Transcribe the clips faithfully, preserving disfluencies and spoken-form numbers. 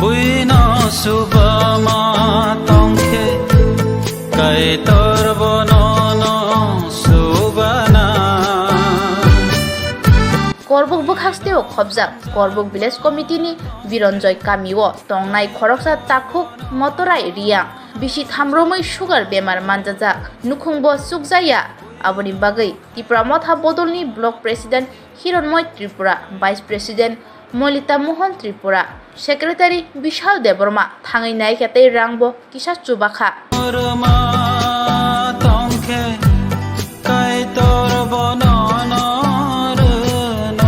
Buino subama tongkhe, Kaitor bono no subana. Korbuk bwkhaksteo khobjak Korbuk Village Committee ni Bironjoy kamio tongnai khoroksa takhuk Motorai Riyang bisi thamromwi sugar bemar manjajak, nukhungbo chukjaya. Aboni bagwi Tipra Motha Bodolni Block President Hironmoy Tripura, Vice President Molita Mohan Tripura, Secretary Bishal Debbarma thangwi naikha tei rangbo kisa chubakha. Rwma tongkhe Kaitor bono no rwnai.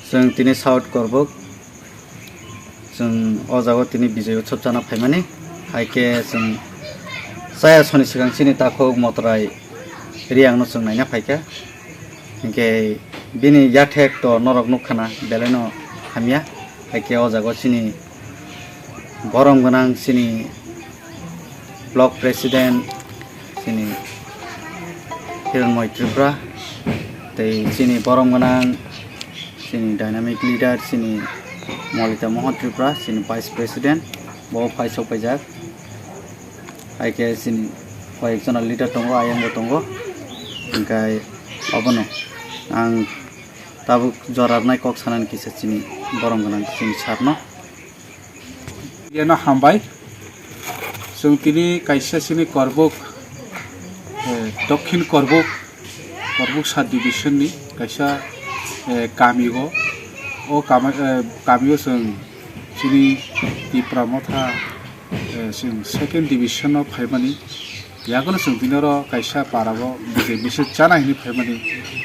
Chwng tini South Korbuk. Chwng o jaga o tini Bijay Utsav chana phaimani, hai khe chwng chaya soni swkang chini takhuk Motorai Riyang no chwng naina phaikha. Hinkhe bini yathek to norok nukkhana, belai no hamya. Hai khe o jaga o chini borom gwnang chini Block President chini Hironmoy Tripura, tei chini borom gwnang chini dynamic leader chini Molita Mohan Tripura, chini Vice President, bo phai sok paijak. Hai khe chini koyek jona leader tongo, ayang bo tongo. Hinkhe obono ang tabuk jora rwnai kok sanani kisa chini borom gwnang chini sir no. Yano hambai. Chwng tini kaisa chini Korbuk, eh, Dokhin Korbuk, Korbuk sub division ni kaisa, eh, kami o. O kama-, eh, kami o chwng chini Tipra Motha, eh, chwng second division o phaimani. Yagono chwng tini oro kaisa para o Bijay Utsav chana hinwi phaimani.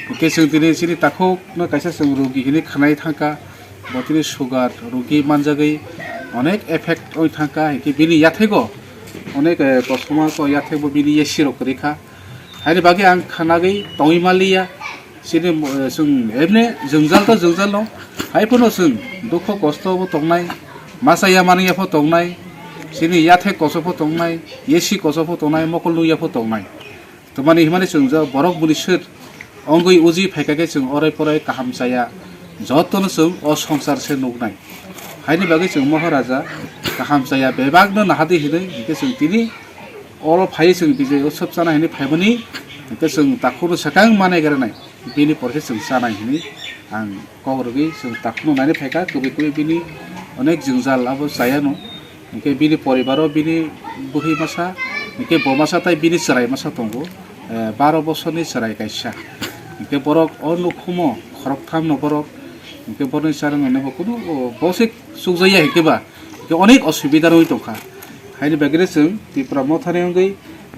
Hwnkhe chwng tini chini takhuk no kaisa chwng rogi hinwi khwnai thangkha. Bo tini sugar rogi manjagwi onek effect oi thangkha, hinkhe bini yathego onek, eh, kosom o yathego bini A C rok kwrwi kha. Haini bagwi ang khanagwi tongwi manliya. Chini, eh, chwng emne jwngjal to jwngjal no, hai phano chwng dukho kosto bo tongnai, masa ya mani ya pho tongnai, chini yathek koso pho tongnai, A C koso pho tongnai, mokol nung ya pho tongnai. Twmani himani chwng jo borok buni sir ongwi uji phaikha khe chwng orai porai kaham chaya, jotono chwng o songsar se nuknai. Haini bagwi chwng Moharaja kaham chaya bebakno nahadi hinwi hinkhe chwng tini oro phaiwi chwng Bijay Utsav chana hinwi phaimani, hinkhe chwng takhukno swkang manai granai bini porkhe chwng chanai hinwi ang kok rwgwi chwng takhukno naina phaikha, kwbwi kwbwi bini onek jwngjal abo chayano. Hinkhe bini poribaro bini bwkhwi masa, hinkhe bo masa tai bini chwrai masa tongo, eh, baro bosorni chwrai kaisa. Hinkhe borok o nukhumo khoroktham no borok, hinkhe borokni charwng rwno bo kunu, o, bo se chukjakya hinkhe ba, hinkhe onek osubida rwui tongkha. Haini bagwino chwng Tipra Mothani wngwi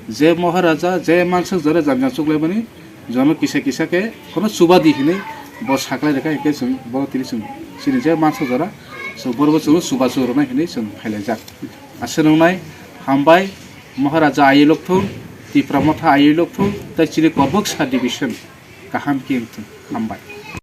je Moharaja, je mansuk jora janja chuklaimani, jono kisa kisa khe kheno chubadi hinwi bo saklai rwkha, hinkhe chwng bono tini chwng chini je mansuk jora, so borokbo chwngno chubachu rwnai hinwi chwng phailaijak. Aswk wngnai, hambai, Moharaja aywi lokthung, Tipra Motha aywi lokthung, tei chini Korbuk sub division kaham khe wngthung. Hambai.